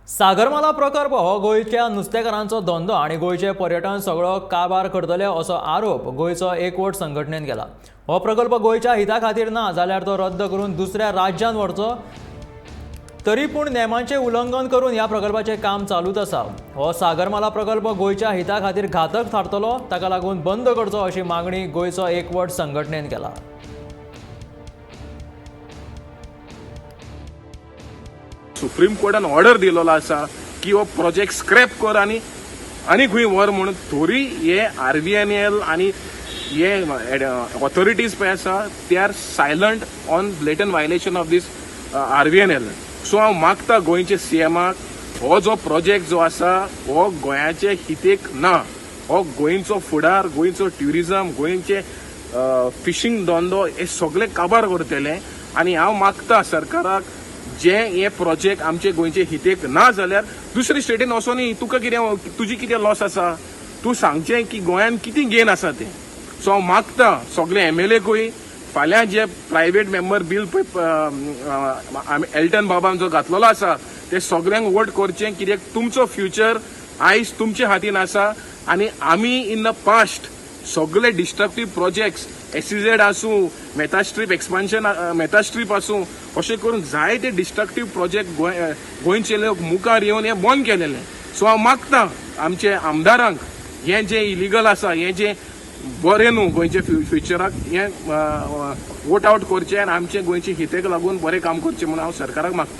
सागरमाला प्रकल्प हो गोंयच्या नुस्तेकारांचो धंदो आनी गोंयचें पर्यटन सगळो काबार करतले असो आरोप गोंयचो एकवट संघटनेन केला. हो प्रकल्प गोंयच्या हिता खातीर ना जाल्यार तो रद्द करून दुसऱ्या राज्यांत व्हरचो, तरी पूण नेमांचें उल्लंघन करून ह्या प्रकल्पाचें काम चालूच आसा. हो सागरमाला प्रकल्प गोंयच्या हिता खातीर घातक थारतलो, ताका लागून बंद करचो अशी मागणी गोंयचो एकवट संघटनेन केला. सुप्रीम कोर्टान ऑर्डर दिलेलो आसा की हो प्रोजेक्ट स्क्रॅप कर आनी आनी खंय व्हर म्हणून. थोरी हे आरव्हीएनएल आनी हे ऑथॉरिटीज पळय आसा, they are silent on blatant violation of this RVNL. So हांव मागता गोंयचे सीएमाक, हो जो प्रोजेक्ट जो आसा हो गोंयाचे हितेक ना. हो गोंयचो फुडार, गोंयचो ट्युरिजम, गोंयचे फिशींग धंदो हे सगळे काबार करतले. आनी हांव मागता सरकाराक, जे हे प्रोजेक्ट आमचे गोंयचे हितेक ना जाल्यार दुसरे स्टेटीन वचोनी तुका कितें, तुजी कितें लॉस आसा? तूं सांगचें की गोंयान कितें गेन आसा तें. सो हांव मागता सगळे एमएलएकूय, फाल्यां जे प्रायवेट मेंबर बील पळय आमी एल्टन बाबान जो घातलेलो आसा ते सगळ्यांक वोट करचें, कित्याक तुमचो फ्युचर आयज तुमच्या हातीन आसा. आनी आमी इन the past सगळे डिस्ट्रक्टीव प्रोजेक्ट्स, एसईझेड आसूं, Mehta strip expansion, Mehta strip आसूं, अशें करून जायते डिस्ट्रक्टीव प्रोजेक्ट गोंयचे लोक मुखार येवन हे बंद केलेले. सो हांव मागता आमचे आमदारांक, हें जें इलिगल आसा, हें जें बरें न्हू गोंयचे फ्युचराक, हें वोट आवट करचें आनी आमचे गोंयचे हितेक लागून बरें काम करचें म्हणून हांव सरकाराक मागता.